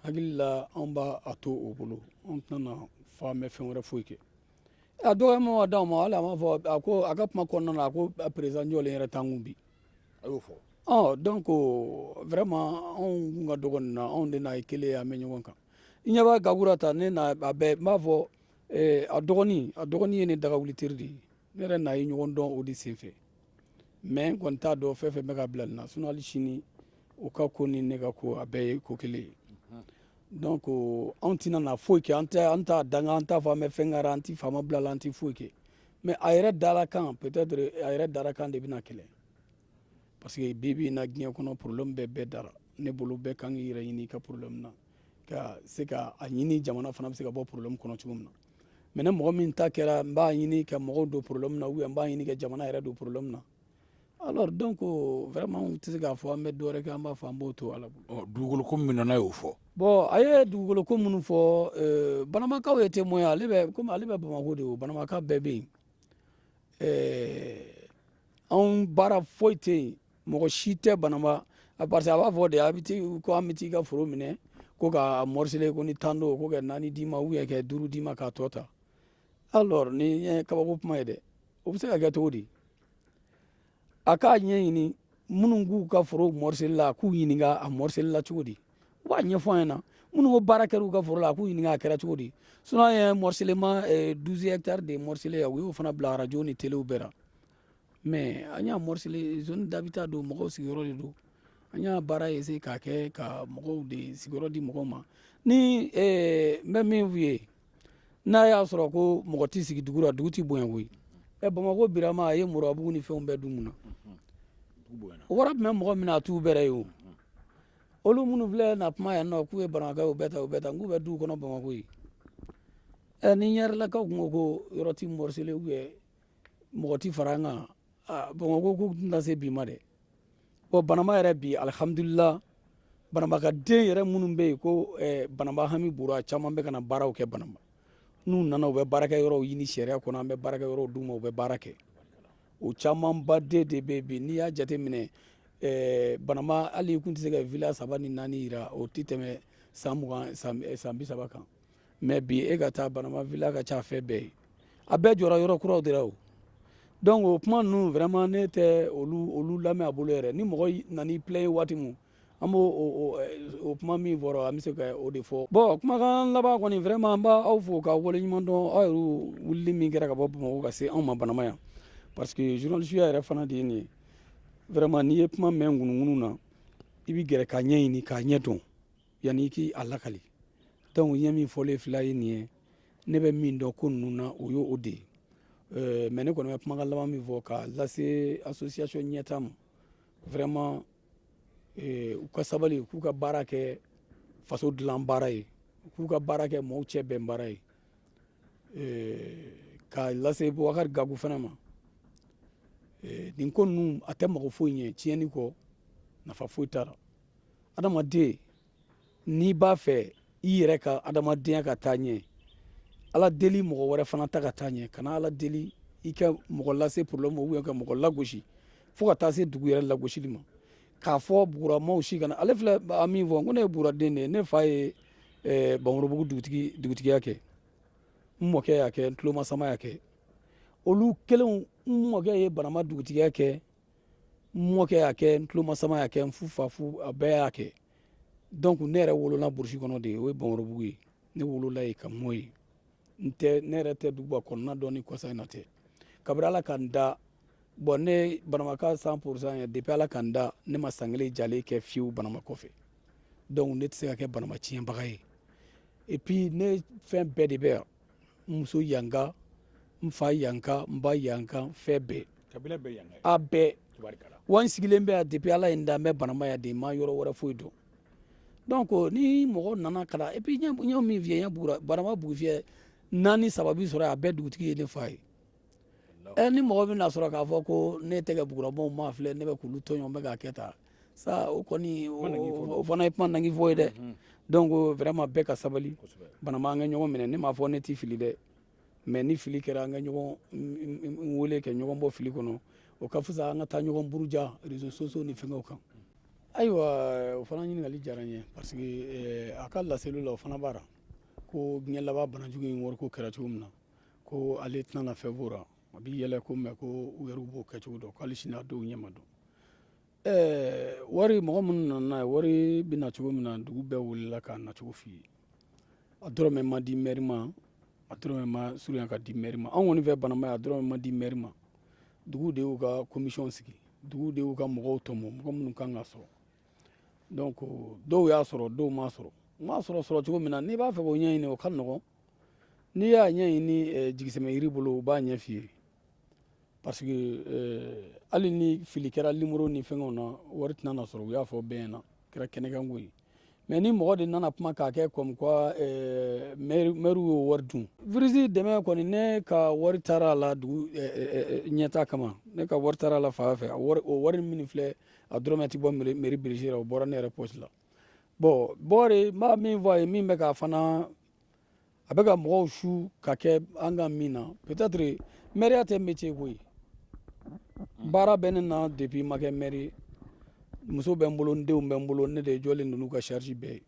hakili la, anw b'a a to o bolo. Anw tɛna fa mɛn fɛn wɛrɛ foyi kɛ. A dɔgɔyama ma d'aw ma. Hali a m'a fɔ, a ko a ka kuma kɔnɔna na, a ko président jɔlen yɛrɛ t'an kun bi. A y'o fɔ. Ɔ, donc vraiment, anw kun ka dɔgɔ nin na, anw de n'a ye kelen ye, an bɛ ɲɔgɔn kan. I ɲɛ b'a Gakura ta, ne n'a a bɛɛ n b'a fɔ, a dɔgɔnin ye ne dagawuli teri de ye. Ne yɛrɛ n'a ye ɲɔgɔn dɔn o de senfɛ. Mais n kɔni t'a dɔn fɛn fɛn bɛ ka bila nin na. Sinon hali sini, o ka ko ni ne ka ko, a bɛɛ ye ko kelen ye. Donc anw tɛna na foyi kɛ, an tɛ an t'a danga, an t'a fɔ an bɛ fɛn kɛra, an tɛ faama bila la, an tɛ foyi kɛ. Mais a yɛrɛ dara kan, peut-être a yɛrɛ dara kan de bɛna kɛlɛ, parce que bi bi in na, diɲɛ kɔnɔ, problème bɛɛ bɛɛ dara. Ne bolo, bɛɛ kan k'i yɛrɛ ɲini i ka problème na, ka se ka a ɲini jamana fana bɛ se ka bɔ problème kɔnɔ cogo min na. Mais ne mɔgɔ min ta kɛra n b'a ɲini ka mɔgɔw don problème na, ou bien n b'a ɲini ka jamana yɛrɛ don problème na, alors donc vraiment, n tɛ se k'a fɔ an bɛ dɔ wɛrɛ kɛ, an b'a fɔ an b'o to Ala bolo. Ɔ, dugukolo ko min na, n'a y'o fɔ? Bon, a ye dugukolo ko minnu fɔ, Banamakaw ye témoin. Ale bɛ komi ale bɛ Bamako de, o Banamaka bɛɛ bɛ yen. Anw baara foyi tɛ yen, mɔgɔ si tɛ Banama, parce que a b'a fɔ de, a bɛ t'i ko an bɛ t'i ka foro minɛ ko ka morceler, ko ni 10 don, ko ka naani d'i ma ou bien ka duuru d'i ma k'a tɔ ta. Alors ni ye kabako kuma ye dɛ. O bɛ se ka kɛ cogo di? A k'a ɲɛɲini minnu k'u ka foro morceler la, a k'u ɲininka a morceler la cogo di, u b'a ɲɛfɔ an ɲɛna. Minnu ko baara kɛra u ka foro la, a k'u ɲininka a kɛra cogo di. Sinon an ye morcellement 12 hectares de morceler, u y'o fana bila radio ni téléw bɛɛ la. Mais an y'a morceler, zone d'habitat don, mɔgɔw sigiyɔrɔ de don. An y'a baara essayer k'a kɛ ka mɔgɔw de sigiyɔrɔ di mɔgɔw ma. Ni n bɛ min f'u ye, n'a y'a sɔrɔ ko mɔgɔ t'i sigi dugu la, dugu t'i bonya koyi. Ɛ, Bamakɔ birama, a ye murabugu ni fɛnw bɛɛ dun mun na? O wara tun bɛ mɔgɔ min na, a t'u bɛrɛ ye. O olu minnu filɛ na kuma yan nɔ k'u ye Banamakaw, u bɛɛ ta, u bɛɛ ta, k'u bɛ duw kɔnɔ Bamakɔ ye. Ɛ, ni ɲɛrɛlakaw kun ko ko yɔrɔ ti morceler ou bien mɔgɔ ti fara an kan, Bamakɔ ko tɛna se bi ma dɛ. Bon, Banama yɛrɛ bi, alihamudulila, Banamakaden yɛrɛ minnu bɛ yen ko Banama hami buru, a caman bɛ ka na baaraw kɛ Banama. N'u nana, u bɛ baarakɛ yɔrɔw ɲini sariya kɔnɔ, an bɛ baarakɛ yɔrɔw d'u ma, u bɛ baara kɛ. O camanba de bɛ bi. N'i y'a jateminɛ, Banama, hali i kun tɛ se ka villa saba ni naani yira, o tɛ tɛmɛ san 20, san 30 kan. Mais bi, e ka taa Banama, villa ka ca fɛn bɛɛ ye, a bɛɛ jɔra yɔrɔ kuraw de la. O donc o kuma ninnu, vraiment, ne tɛ olu lamɛn a bolo yɛrɛ. Ni mɔgɔ nan'i plaigner waati mun, an b'o o kuma min fɔra, an bɛ se ka o de fɔ. Bon, kumakan laban kɔni, vraiment, an b'aw fo ka waleɲuman dɔn, aw yɛrɛ wulili min kɛra ka bɔ Bamakɔ ka se anw ma Banama yan, parce que journaliste ya yɛrɛ fana de ye nin ye. Vraiment, n'i ye kuma mɛn ŋunuŋunu na, i bɛ gɛrɛ k'a ɲɛɲini k'a ɲɛ dɔn yanni i k'i a lakali. Donc ɲɛ min fɔlen fila ye nin ye, ne bɛ min dɔn ko ninnu na, o y'o de ye. Mais ne kɔni bɛ kumakan laban min fɔ ka lase association ɲɛta ma, vraiment, u ka sabali, k'u ka baara kɛ faso dilan baara ye, k'u ka baara kɛ maaw cɛ bɛn baara ye. Ka lase Bubakari Gaku fana ma, nin ko ninnu, a tɛ mago foyi ɲɛ tiɲɛni kɔ, nafa foyi t'a la. Adamaden, n'i b'a fɛ i yɛrɛ ka adamadenya ka taa ɲɛ, Ala deli mɔgɔ wɛrɛ fana ta ka taa ɲɛ. Kana Ala deli i ka mɔgɔ lase problème, ou bien ka mɔgɔ lagosi fo ka taa se dugu yɛrɛ lagosili ma, k'a fɔ Buguramaw si kana. Ale filɛ a min fɔ, ko ne ye Buguraden de ye. Ne fa ye Bamorobugu dugutigi, dugutigiya kɛ, n mɔkɛ y'a kɛ, n tulomasama y'a kɛ, olu kelenw. N mɔkɛ ye Banama dugutigiya kɛ, n mɔkɛ y'a kɛ, n tulomasama y'a kɛ, n fu fa fu, a bɛɛ y'a kɛ. Donc ne yɛrɛ wolola burusi kɔnɔ de, o ye Bamorobugu ye. Ne wolola yen ka mɔ yen. N tɛ, ne yɛrɛ tɛ duguba kɔnɔna dɔn ni kɔsa in na tɛ. Kabini Ala ka n da, bon, ne Banamaka 100% ye. Depuis Ala ka n da, ne ma san kelen jalen kɛ fiyewu Banama kɔfɛ. Donc ne tɛ se ka kɛ Banama tiɲɛbaga ye. Et puis ne fɛn bɛɛ de bɛ yan: n muso yanka, n fa yanka, n ba yanka, fɛn bɛɛ. Kabila bɛɛ yanka? A bɛɛ. Wa n sigilen bɛ yan depuis Ala ye n da, n bɛ Banama yan de, n ma yɔrɔ wɛrɛ foyi dɔn. Donc ni mɔgɔ nana ka na, et puis n ye min f'i ye, n ye Bugura, Banama bugufiyɛ naani saba bi sɔrɔ yen, a bɛɛ dugutigi ye ne fa ye. Ɛ, ni mɔgɔ bɛna sɔrɔ k'a fɔ ko ne tɛ kɛ Buguramaw ma filɛ, ne bɛ k'olu tɔɲɔ, n bɛ k'a kɛ tan sa, o kɔni, o fana ye kuma nangi fɔ ye dɛ. Donc vraiment, bɛɛ ka sabali. Banama, an ka ɲɔgɔn minɛ. Ne m'a fɔ ne ti fili dɛ, mais ni fili kɛra, an ka ɲɔgɔn wele ka ɲɔgɔn bɔ fili kɔnɔ, o ka fisa an ka taa ɲɔgɔn buruja réseaux sociaux ni fɛngɛw kan. Ayiwa, o fana ɲininkali diyara n ye, parce que a ka laseliw la, o fana b'a la ko diɲɛ laban banajugu in wariko kɛra cogo min na, ko ale tɛna na fɛn f'o la, a b'i yɛlɛ ko mɛ ko u yɛrɛ b'o kɛ cogo dɔn, k'ale sini a dɔw ɲɛ ma dɔn. Wari mɔgɔ minnu nana n'a ye, wari bɛ na cogo min na, dugu bɛɛ wulila k'a nacogo f'i ye. A dɔrɔmɛ ma di mɛri ma, a dɔrɔmɛ ma surunya ka di mɛri ma. Anw kɔni fɛ Banamba, a dɔrɔmɛ ma di mɛri ma. Dugu de y'u ka commission sigi, dugu de y'u ka mɔgɔw tɔmɔ, mɔgɔ minnu kan ka sɔrɔ. Donc dɔw y'a sɔrɔ, dɔw m'a sɔrɔ. U m'a sɔrɔ sɔrɔ cogo min na, n'i b'a fɛ k'o ɲɛɲini, o ka nɔgɔn. N'i y'a ɲɛɲini jigisɛmɛ yiri bolo, u b'a ɲɛ f'i ye, parce que hali ni fili kɛra limoro ni fɛngɛw na, wari tɛna na sɔrɔ. U y'a fɔ bɛɛ ɲɛna, kɛra kɛnɛkanko ye. Mais ni mɔgɔ de nana kuma k'a kɛ comme quoi maire y'o wari dun, virus dɛmɛ kɔni, ne ka wari taara a la dugu ɲɛta kama. Ne ka wari taara a la fan fɛ. O wari min filɛ, a dɔrɔmɛ ti bɔ mairie budget la, o bɔra ne yɛrɛ poche la. Bon, Bɔkari, n b'a min fɔ a ye, min bɛ k'a fana, a bɛ ka mɔgɔw su ka kɛ an ka min na, peut-être maire tɛ métier koyi. Baara bɛ ne na depuis ma kɛ maire ye. Muso bɛ n bolo, n denw bɛ n bolo, ne de jɔlen don n'u ka charge bɛɛ ye.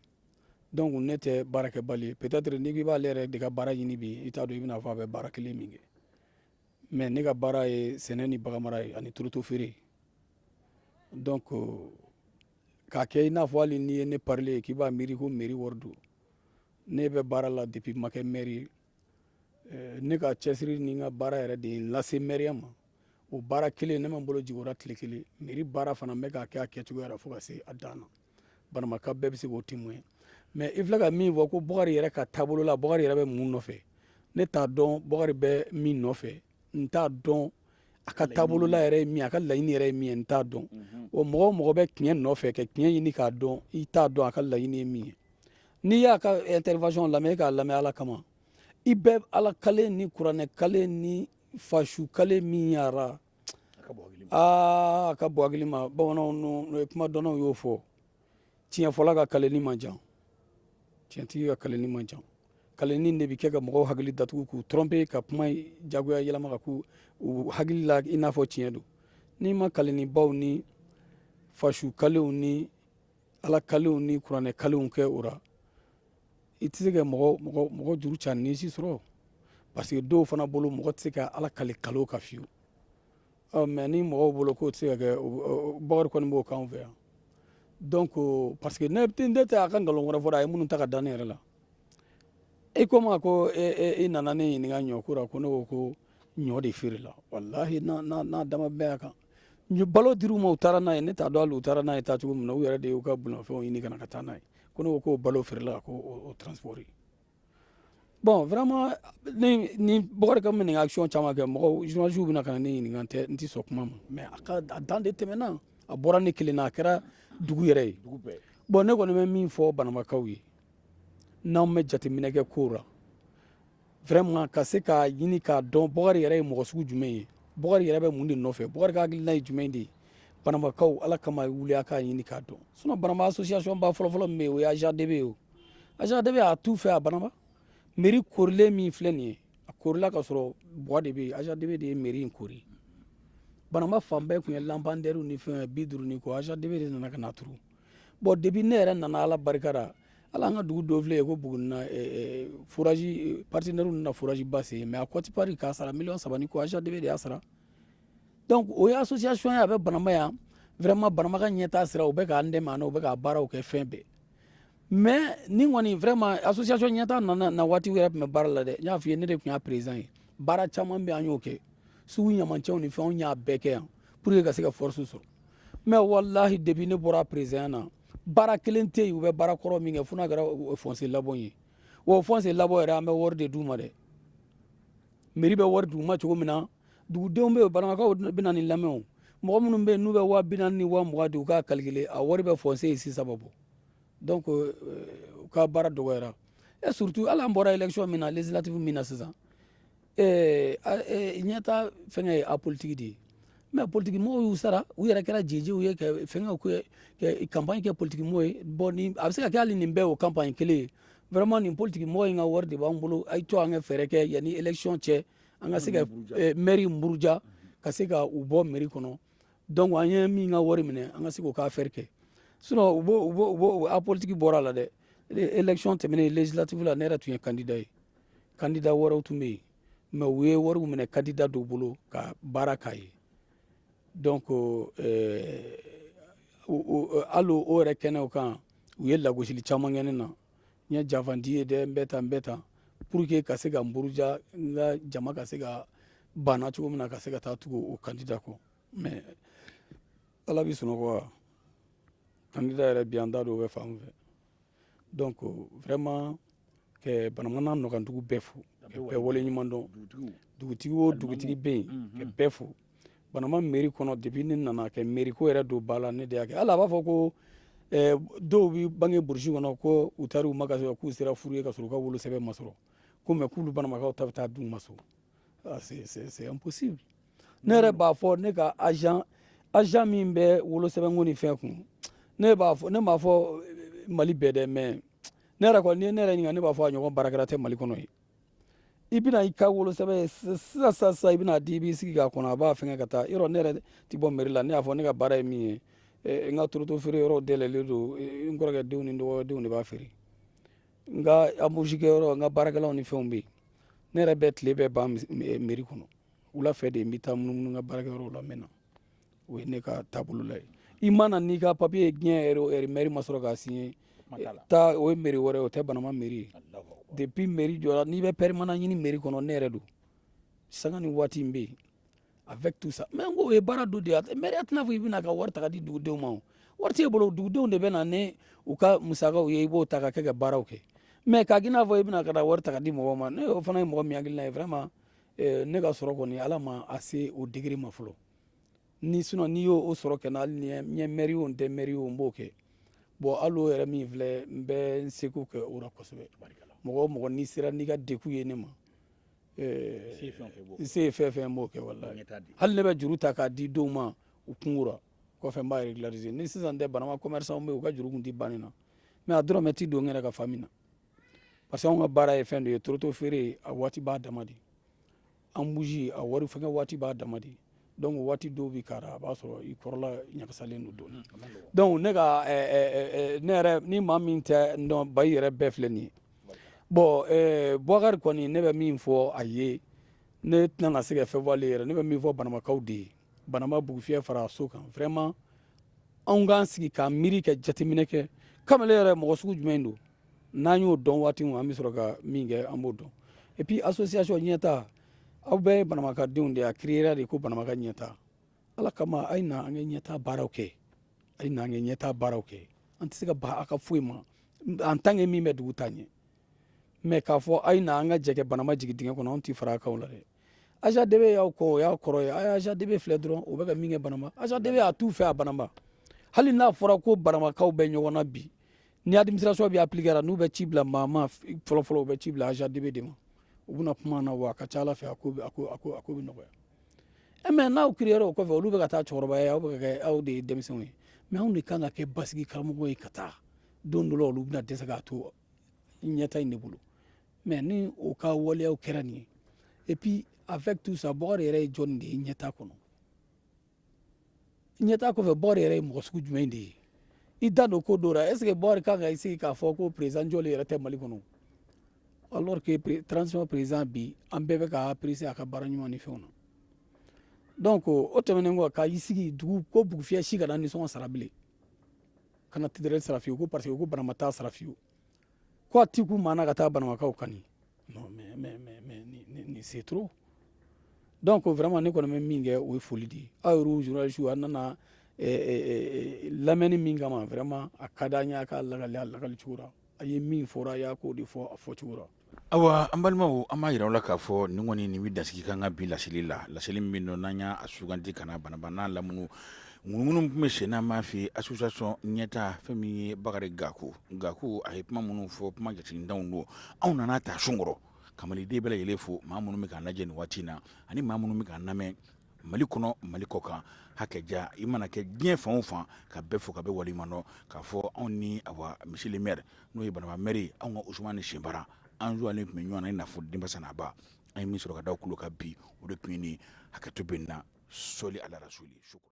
Donc ne tɛ baarakɛbali ye. Peut-être n'i k'i b'ale yɛrɛ de ka baara ɲini bi, i t'a dɔn i bɛna fɔ a bɛ baara kelen min kɛ. Mais ne ka baara ye sɛnɛ ni baganmara ye ani turuto feere. Donc k'a kɛ i n'a fɔ hali n'i ye ne parler k'i b'a miiri ko mairie wari don, ne bɛ baara la depuis ma kɛ maire ye. Ne ka cɛsiri ni n ka baara yɛrɛ de ye n lase maire ma. O baara kelen, ne ma n bolo jigin o la tile kelen. Mairie baara fana, n bɛ k'a kɛ a kɛcogoya la fo ka se a dan na. Banamaka bɛɛ bɛ se k'o témoin. Mais i filɛ ka min fɔ ko Bɔkari yɛrɛ ka taabolo la, Bɔkari yɛrɛ bɛ mun nɔfɛ, ne t'a dɔn. Bɔkari bɛ min nɔfɛ, n t'a dɔn. A ka taabolo la yɛrɛ ye min ye, a ka laɲini yɛrɛ ye min ye, n t'a dɔn. O mɔgɔ o mɔgɔ bɛ tiɲɛ nɔfɛ ka tiɲɛ ɲini k'a dɔn, i t'a dɔn a ka laɲini ye min ye. N'i y'a ka intervention lamɛn, e k'a lamɛn Ala kama, i bɛ Ala kale ni kuranɛ kale ni fasu kale min yara, aa, a ka bon hakili ma. Bamananw n'o ye kuma dɔnnaw y'o fɔ: tiɲɛfɔla ka kaleni man jan, tiɲɛtigi ka kaleni man jan. Kaleni de bɛ kɛ ka mɔgɔw hakili datugu, k'u tromper, ka kuma jagoya yɛlɛma ka k'u u hakili la i n'a fɔ tiɲɛ don. N'i ma kalenibaw ni fasu kalew ni Ala kalew ni kuranɛ kalew kɛ o la, i tɛ se ka mɔgɔ juru ca ni si sɔrɔ, parce que dɔw fana bolo, mɔgɔ tɛ se ka Ala kale kalo ka fiyewu. Ɔ, mais ni mɔgɔw bolo k'o tɛ se ka kɛ, Bakari kɔni b'o k'anw fɛ yan. Donc parce que ne tɛ a ka nkalon wɛrɛ fɔ, a ye minnu ta ka da ne yɛrɛ la. E ko ma ko e nana ne ɲininka ɲɔ ko la, ko ne ko ko ɲɔ de feere la. Walahi, n'a dama bɛɛ a kan, balo dir'u ma, u taara n'a ye. Ne t'a dɔn hali u taara n'a ye taa cogo min na. U yɛrɛ de y'u ka bolomafɛnw ɲini ka na ka taa n'a ye. Ko ne ko k'o balo feerela, ko o transport. Bon, vraiment, ni Bɔkari ka nin action caman kɛ, mɔgɔw, journalistes bɛna ka na ne ɲininka, n tɛ sɔn kuma ma. Mais a ka a dan de tɛmɛna, a bɔra ne kelen na, a kɛra dugu yɛrɛ ye. Bon, ne kɔni bɛ min fɔ Banamakaw ye, n'anw bɛ jateminɛ kɛ kow la, vraiment, ka se k'a ɲini k'a dɔn Bɔkari yɛrɛ ye mɔgɔ sugu jumɛn ye, Bɔkari yɛrɛ bɛ mun de nɔfɛ, Bɔkari ka hakilina ye jumɛn de ye, Banamakaw, Ala kama, wuli a k'a ɲini k'a dɔn. Sinon Banamba association ba fɔlɔfɔlɔ min bɛ yen, o ye AJDB ye. O AJDB a t'u fɛ a Banamba. Mairie korilen min filɛ nin ye, a korila ka sɔrɔ bois de bɛ yen. AJDB de ye mairie in kori. Banamba fan bɛɛ tun ye lampadaire ni fɛn 50 ni kɔ, AJDB de nana ka na turu. Bon, depuis ne yɛrɛ nana, Ala barika la, hali an ka dugu dɔ filɛ yen ko Bugunina, forage partenaire nana forage ba sen, mais a quote-part k'a sara miliyɔn 3 ni kɔ, AJDB de y'a sara. Donc o ye association ye, a bɛ Banamba yan. Vraiment, Banamba ka ɲɛtaa sira, u bɛ k'an dɛmɛ, a u bɛ ka baaraw kɛ, fɛn bɛɛ. Mais ni kɔni, vraiment, association ɲɛtaa nana na waati yɛrɛ tun bɛ baara la dɛ. N y'a f'i ye, ne de tun y'a président ye. Baara caman bɛ, an y'o kɛ, sugu ɲamancɛw ni fɛnw y'a bɛɛ kɛ yan pour que ka se ka force sɔrɔ. Mais walahi, depuis ne bɔra président na, baara kelen tɛ yen u bɛ baara kɔrɔ min kɛ, fo n'a kɛra foncier labɔ ye. Wa foncier labɔ yɛrɛ, an bɛ wari de d'u ma dɛ. Mairie bɛ wari d'u ma cogo min na, dugudenw bɛ yen, Banamakaw bɛ na nin lamɛn. O mɔgɔ minnu bɛ yen n'u bɛ 40 000 ni 20 000 di, u k'a calculer, a wari bɛ foncier ye 6 bɔ. Donc u ka baara dɔgɔyara. Et surtout, hali an bɔra élection min na, législative min na sisan, ɲɛta fɛngɛ ye apolitique de ye. Mais politique mɔgɔw y'u sara, u yɛrɛ kɛra jejew ye ka fɛngɛw kɛ, ka campagne kɛ politique mɔgɔw ye. Bon, ni a bɛ se ka kɛ hali nin bɛɛ o campagne kelen ye. Vraiment, nin politique mɔgɔ in ka wari de b'an bolo. A ye to an ka fɛɛrɛ kɛ yanni élection cɛ, an ka se ka maire buruja, ka se ka u bɔ mairie kɔnɔ. Donc an ye min ka wari minɛ, an ka se k'o ka affaire kɛ. Sinon u b'o apolitique bɔra a la dɛ. Élection tɛmɛnen, législative la, ne yɛrɛ tun ye candidat ye, candidat wɛrɛw tun bɛ yen, mais u ye wariw minɛ candidat dɔw bolo ka baara k'a ye. Donc Hali o yɛrɛ kɛnɛw kan, u ye lagosili caman kɛ ne na. N ye janfanti ye dɛ, n bɛ tan, n bɛ tan, pour que ka se ka n buruja, n ka jama ka se ka banna cogo min na, ka se ka taa tugu o candidat kɔ. Mais Ala bɛ sunɔgɔ wa, candidat yɛrɛ bi, an t'a dɔn o bɛ fan min fɛ. Donc vraiment, kɛ Banamba n'a nɔkandugu bɛɛ fo, ka bɛɛ waleɲuman dɔn. Dugutigi o dugutigi bɛ yen, ka bɛɛ fo. Banamba mairie kɔnɔ, depuis ne nana kɛ mairie ko yɛrɛ don ba la, ne de y'a kɛ. Hali a b'a fɔ ko dɔw bɛ bange burusi kɔnɔ, ko u taara u ma ka k'u sera furu ye ka sɔrɔ u ka wolosɛbɛn ma sɔrɔ, ko mais k'olu Banamakaw ta bɛ taa d'u ma so. Ah, c'est impossible. Ne yɛrɛ b'a fɔ, ne ka agent min bɛ wolosɛbɛnko ni fɛn kun, ne b'a fɔ, ne m'a fɔ Mali bɛɛ dɛ, mais ne yɛrɛ kɔni, n'i ye ne yɛrɛ ɲininka, ne b'a fɔ a ɲɔgɔn baarakɛla tɛ Mali kɔnɔ ye. I bɛna i ka wolosɛbɛn ye sisan sisan sisan, i bɛna di, i b'i sigi k'a kɔnɔ, a b'a fɛngɛ ka taa yɔrɔ. Ne yɛrɛ ti bɔ mairie la. Ne y'a fɔ, ne ka baara ye min ye, n ka toroto feere yɔrɔ dayɛlɛlen don, n kɔrɔkɛ denw ni n dɔgɔdenw de b'a feere. N ka embauche kɛyɔrɔ, n ka baarakɛlaw ni fɛnw bɛ yen. Ne yɛrɛ bɛ tile bɛɛ ban mairie kɔnɔ. Wula fɛ de n bɛ taa munumunu n ka baarakɛyɔrɔw la, n bɛ na. O ye ne ka taabolo la ye. I mana n'i ka papier ye diɲɛ yɛrɛ o yɛrɛ, mairie ma sɔrɔ k'a signer, taa, o ye mairie wɛrɛ ye, o tɛ Banamba mairie ye. Depuis mairie jɔra, n'i bɛ permanent ɲini mairie kɔnɔ, ne yɛrɛ don sanga ni waati in bɛ yen. Avec tout ça, mais n ko o ye baara dɔ de ye. Mairie tɛna fɔ i bɛna ka wari ta ka di dugudenw ma. O wari t'e bolo, dugudenw de bɛ na ni u ka musakaw ye, i b'o ta ka kɛ ka baaraw kɛ. Mais k'a k'i n'a fɔ i bɛna ka na wari ta ka di mɔgɔw ma, ne o fana ye mɔgɔ min hakilina ye. Vraiment, ne ka sɔrɔ kɔni, Ala ma a se o degré ma fɔlɔ. Ni sinon n'i y'o o sɔrɔ kɛ na, hali ni n ye maire o, n tɛ maire o, n b'o kɛ. Bon, hali o yɛrɛ min filɛ, n bɛ n seko kɛ o la kosɛbɛ. Mɔgɔ o mɔgɔ n'i sera n'i ka degun ye ne ma, n se ye fɛn fɛn, n b'o kɛ walahi. Hali ne bɛ juru ta k'a di dɔw ma u kunkura kɔfɛ, n b'a régulariser. Ni sisan tɛ, Banamba commerçant bɛ yen, u ka juru kun tɛ ban ne na, mais a dɔrɔmɛ ti don n yɛrɛ ka famille na, parce que anw ka baara ye fɛn dɔ ye. Toroto feere, a waati b'a dama de, embouche a wari fɛngɛ waati b'a dama de. Donc waati dɔw bi kara, a b'a sɔrɔ i kɔrɔla ɲagasalen don dɔɔni. Donc ne ka ne yɛrɛ ni maa min tɛ n dɔn, bayi yɛrɛ bɛɛ filɛ nin ye. Bon, Boubacar kɔni, ne bɛ min fɔ a ye, ne tɛna se ka fɛn fɔ ale yɛrɛ. Ne bɛ min fɔ Banamakaw de ye, Banamba Bugufiyɛ fara so kan, vraiment, anw k'an sigi k'an miiri ka jateminɛ kɛ kamalen yɛrɛ mɔgɔ sugu jumɛn don. N'an y'o dɔn waati min, an bɛ sɔrɔ ka min kɛ, an b'o dɔn. Et puis association ɲɛta, aw bɛɛ ye Banamakadenw de ye, a créera de ko Banamaka ɲɛta. Ala kama, a ye na an ka ɲɛta baaraw kɛ, a ye na an ka ɲɛta baaraw kɛ. An tɛ se ka ban a ka foyi ma en tant que min bɛ dugu ta ɲɛ. Mais k'a fɔ a ye na an ka jɛ kɛ Banamba jigin dingɛ kɔnɔ, anw tɛ fara a kan o la dɛ. AJDB y'aw kɔ, o y'a kɔrɔ ye. A ye AJDB filɛ dɔrɔn, o bɛ ka min kɛ Banamba, AJDB a t'u fɛ a Banamba. Hali n'a fɔra ko Banamakaw bɛ ɲɔgɔn na bi, ni administration bɛ appliquer, n'u bɛ ci bila maa ma fɔlɔ fɔlɔ, u bɛ ci bila AJDB de ma. U bɛna kuma na wa, a ka ca Ala fɛ, a ko a ko a ko a ko bɛ nɔgɔya. E mais n'aw créera o kɔfɛ, olu bɛ ka taa cɛkɔrɔbaya ye, aw bɛ ka kɛ, aw de ye denmisɛnw ye. Mais anw de kan ka kɛ basigi karamɔgɔ ye ka taa. Don dɔ la, olu bɛna dɛsɛ k'a to ɲɛta in de bolo. Mais ni o ka waleyaw kɛra nin ye, et puis avec tout ça, Bɔkari yɛrɛ ye jɔnni de ye ɲɛta kɔnɔ? Ɲɛta kɔfɛ, Bɔkari yɛrɛ ye mɔgɔ sugu jumɛn de ye? I da don ko dɔ la, est ce que Bɔkari kan ka i sigi k'a fɔ ko président jɔlen yɛrɛ tɛ Mali kɔnɔ, alors que transition président bi, an bɛɛ bɛ ka apprécier a ka baara ɲuman ni fɛnw na? Donc o tɛmɛnen kɔ, ka i sigi dugu ko Bugufiyɛ si kana nisɔngɔ sara bilen, kana titrɛli sara fiyewu, ko parce que ko Banamba t'a sara fiyewu, ko a ti ku maa na ka taa Banamakaw kani. Non, mais ni c'est trop. Donc vraiment, ne kɔni bɛ min kɛ, o ye foli de ye. Aw yɛrɛw journaliste, an nana lamɛnni min kama, vraiment, a ka d'an ye a k'a lakali a lakali cogo la. A ye min fɔra, a y'a k'o de fɔ a fɔcogo la. Ayiwa, an balimaw, an b'a yira aw la k'a fɔ nin kɔni, nin bɛ dasigi kan ka bi laseli la, laseli min bɛ nɔ n'an y'a suganti ka na Banamba n'a lamunu ŋunuŋunu tun bɛ sen n'an b'a fɛ association ɲɛta, fɛn min ye Bakari Gaku. Gaku a ye kuma minnu fɔ, kuma jateminɛw don, anw nana ta sun kɔrɔ ka maliden bɛɛ lajɛlen fo, maa minnu bɛ k'an lajɛ nin waati in na ani maa minnu bɛ k'an lamɛn Mali kɔnɔ, Mali kɔ kan, hakɛ ja i mana kɛ diɲɛ fan o fan, ka bɛɛ fo ka bɛɛ waleɲuman dɔn, k'a fɔ anw ni awa monsieur le maire, n'o ye Banamba maire, anw ka Usumani Senbara, an jɔlen tun bɛ ɲɔgɔn na i n'a fɔ denbasa n'a ba. An ye min sɔrɔ ka da kulo kan bi, o de tun ye nin. Hakɛto bɛ na sɔli ala rasuli.